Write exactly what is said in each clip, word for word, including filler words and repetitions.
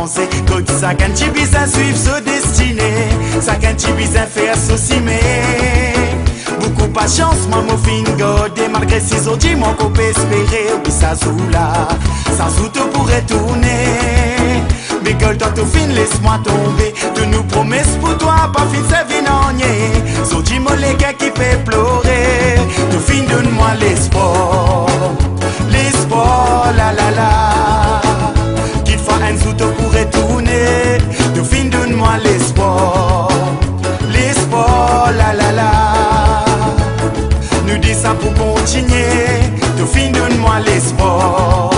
Kot sakenn ti bizin swiv so destine, sakenn ti bizin fer so sime. Boukou pasians mwa mo finn garde, malgre si zordi mwa ankor pe espere, wi sa zour la, sa zour to pou retourne. Me gard twa to finn les mwa tonbe, to nou promes pou twa pa finn servi nanye. Zordi mo leker ki pe plore, to finn donn mwa lespwar, lespwar, la la la. Kitfwa enn zour to pou retourne, to finn donn mwa lespwar, lespwar, la la la. Nou dir sa pou kontinie, to finn donn mwa lespwar,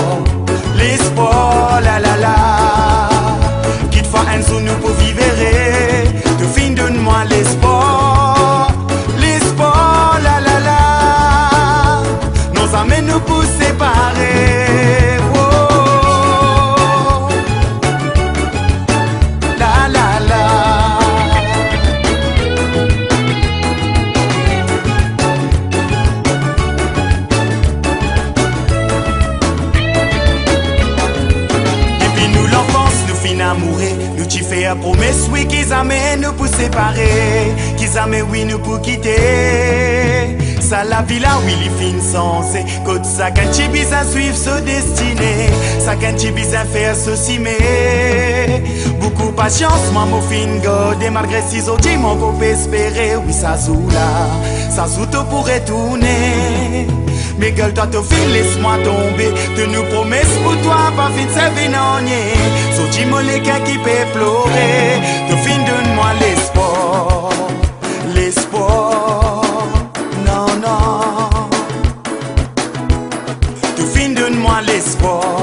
lespwar, la la la. Kitfwa enn zour nou pou viv ere, to finn donn mwa lespwar, lespwar, la la la. Non, zame nou pou separe. Oh, la la la. Depi nou lanfans nou finn amoure, nou ti fer promes, wi, ki zame nou pou separe, ki zame, wi, nou pou kite. Sa lavi la, wi, li finn sanze. Kot sakenn ti bizin swiv so destine, sakenn ti bizin fer so sime. Boukou pasians mwa mo finn garde, malgre si zordi mwa ankor pe espere, wi sa zour la, sa zour to pou retourne. Me gard twa to finn les mwa tonbe, to nou promes pou twa pa finn servi nanye. Zordi mo leker ki pe plore, to finn donn mwa lespwar, lespwar, non, non. To finn donn mwa lespwar,